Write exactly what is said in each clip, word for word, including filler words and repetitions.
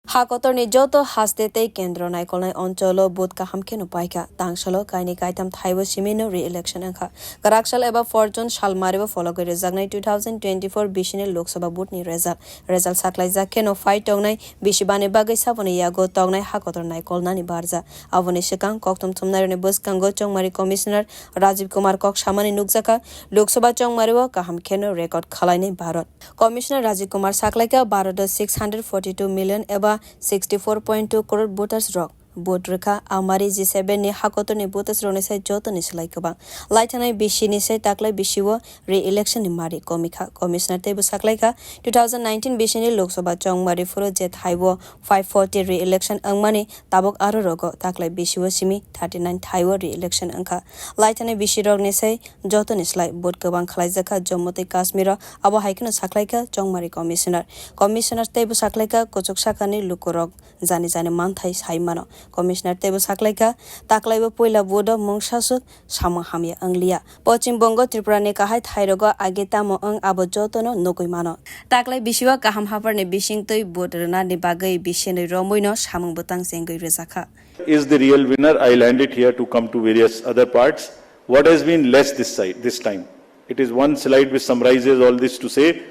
Ha kotorni joto haste tei kendro naikolnai oncholo vote kaham kheno paikha. Tangsalo kainwi kaitham thaibo simino re-election wngkha. Kwraksal eba fourth June salmario phologwi rwjaknai two thousand twenty-four bisini Lok Sabha vote ni result. Result saklaijak kheno phai tongnai bisibani bagwi saboni yago tongnai ha kotor naikolnani barja. Aboni swkang kokthum thumnairokni bwskango Chongmari Commissioner Rajiv Kumar kok samani nukjakha, Lok Sabha Chongmario kaham kheno record khwlainai Bharat. Commissioner Rajiv Kumar saklaikha, Bharat o six hundred forty-two million eba sixty-four point two crore voters rok vote rwkha, amari G seven ni hakotorni voters rokni sai jotoni slai kwbang. Laithanai bisini sai taklai bisio re-election ni mari komikha. Commissioner teibo saklaikha, two thousand nineteen bisini Lok Sabha chongmari phuru je thaibo five forty re-election wngmani tabuk aro rogo taklai bisio simi thirty nine thaibo re-election wngkha. Laithanai bisirokni sai jotoni slai vote kwbang khlaijakha Jammu tei Kashmiro, abo hai kheno saklaikha chongmari commissioner. Commissioner teibo saklaikha kuchuk sakani lukurok jani jani manthai sai mano. Commissioner teibo saklaikha, taklaibo puila vote o mungsaswk samung hamya wngliya. Pochim Bongo Tripura ni kahai thairogo age tamo wng abo jotono nugwi mano. Taklai bisio kaham haphar ni bisingtwi vote rwnani bagwi bisinwi romwi no samung bwtang chengwi rwjakha. Is the real winner. I'll hand it here to come to various other parts. What has been less this side, this time? It is one slide which summarizes all this to say,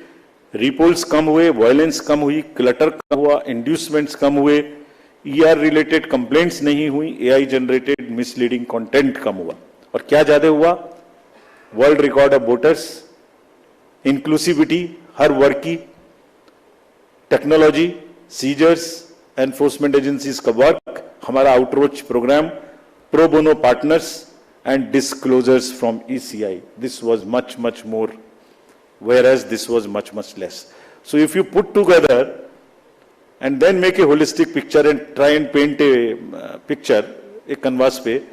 repolls kam hue, violence kam hui, clutter kam hua, inducements kam hue, E R related complaints nahi hui, A I generated misleading content kam hua. Aur kya zyada hua? World record of voters, inclusivity, har varg ki technology, seizures, enforcement agencies ka work, hamara outreach program, pro bono partners and disclosures from E C I. This was much, much more, whereas this was much, much less. So if you put together and then make a holistic picture and try and paint a uh, picture, a canvas pe,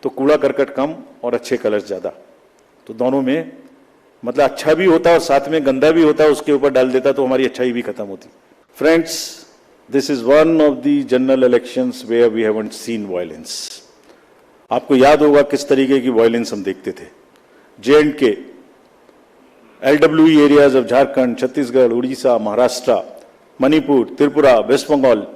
to kooda karkat kam aur achhe colors zyada. To dono mein, matlab, achha bhi hota aur saath mein ganda bhi hota, uske upar dal deta, to hamari achhai bhi khatam hoti. Friends, this is one of the general elections where we haven't seen violence. Aapko yaad hoga kis tarike ki violence hum dekhte the. J and K, L W E areas of Jharkhand, Chhattisgarh, Odisha, Maharashtra, Manipur, Tripura, West Bengal,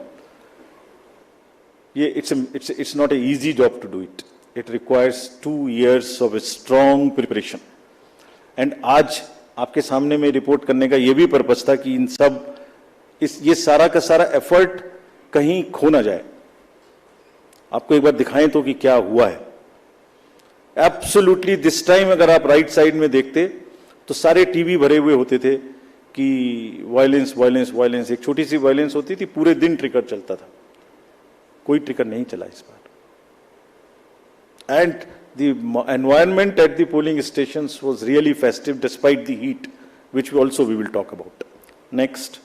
ये it's a, it's it's not a easy job to do it. It requires two years of a strong preparation. And आज आपके सामने में रिपोर्ट करने का ये भी पर्पस था कि इन सब इस ये सारा का सारा एफर्ट कहीं खो ना जाए. आपको एक बार दिखाएं तो कि क्या हुआ है. एब्सोल्युटली दिस टाइम अगर आप राइट साइड में देखते तो सारे टीवी भरे हुए होते थे कि वायलेंस, वायलेंस, वायलेंस. एक छोटी सी वायलेंस होती थी, पूरे दिन ट्रिकर चलता था. कोई ट्रिकर नहीं चला इस बार. And the environment at the polling stations was really festive despite the heat, which also we will talk about. Next.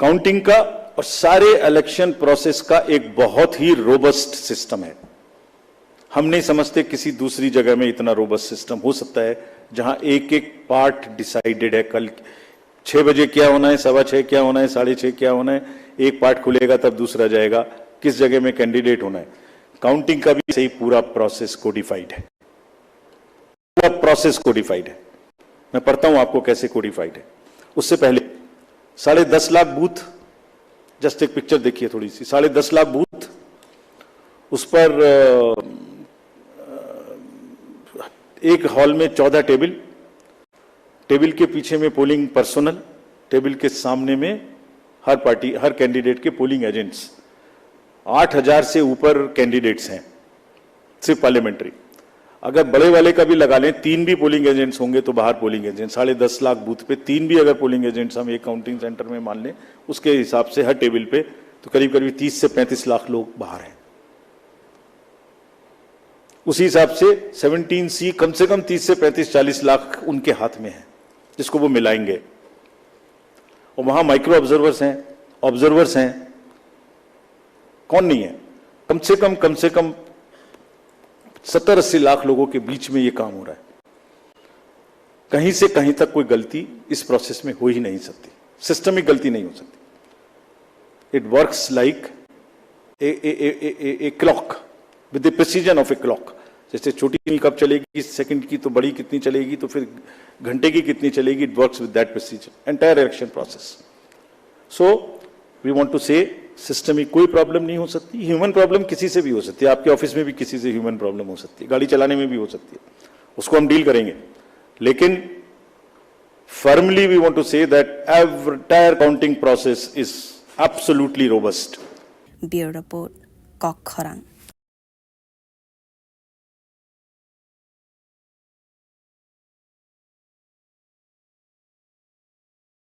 Counting का और सारे इलेक्शन प्रोसेस का एक बहुत ही रोबस्ट सिस्टम है. हम नहीं समझते किसी दूसरी जगह में इतना रोबस्ट सिस्टम हो सकता है, जहां एक एक पार्ट डिसाइडेड है. कल छः बजे क्या होना है, सवा छः क्या होना है, साढ़े छः क्या होना है, एक पार्ट खुलेगा तब दूसरा जाएगा, किस जगह में कैंडिडेट होना है. काउंटिंग का भी सही पूरा प्रोसेस कोडिफाइड है. पूरा प्रोसेस कोडिफाइड है. मैं पढ़ता हूं आपको कैसे कोडिफाइड है. उससे पहले साढ़े दस लाख बूथ, जस्ट एक पिक्चर देखिए थोड़ी सी, साढ़े दस लाख बूथ, उस पर अ, अ, एक हॉल में चौदह टेबल, टेबल के पीछे में पोलिंग पर्सनल, टेबल के सामने में हर पार्टी, हर कैंडिडेट के पोलिंग एजेंट्स. आठ हजार से ऊपर कैंडिडेट्स हैं सिर्फ पार्लियामेंट्री. अगर बड़े वाले का भी लगा लें, तीन भी पोलिंग एजेंट्स होंगे तो बाहर पोलिंग एजेंट, साढ़े दस लाख बूथ पे तीन भी अगर पोलिंग एजेंट्स हम एक काउंटिंग सेंटर में मान लें, उसके हिसाब से हर टेबल पे तो करीब करीब तीस से पैंतीस लाख लोग बाहर हैं. उसी हिसाब से सेवनटीन सी कम से कम तीस से पैंतीस चालीस लाख उनके हाथ में है, जिसको वो मिलाएंगे. और वहाँ माइक्रो ऑब्जर्वर्स हैं, ऑब्जर्वर्स हैं, कौन नहीं है? कम से कम, कम से कम सत्तर अस्सी लाख लोगों के बीच में ये काम हो रहा है. कहीं से कहीं तक कोई गलती इस प्रोसेस में हो ही नहीं सकती, सिस्टमिक गलती नहीं हो सकती. It works like a, a, a, a, a, a clock, with the precision of a clock. जैसे छोटी सुई कब चलेगी सेकंड की, तो बड़ी कितनी चलेगी, तो फिर घंटे की कितनी चलेगी. It works with that precision, entire election process. So We want to say system में कोई प्रॉब्लम नहीं हो सकती, ह्यूमन प्रॉब्लम किसी से भी हो सकती है, आपके ऑफिस में भी किसी से ह्यूमन प्रॉब्लम हो सकती है, गाड़ी चलाने में भी हो सकती है, उसको हम डील करेंगे। लेकिन firmly we want to say that entire counting process is absolutely robust. Bureau Report, Kokkhorang.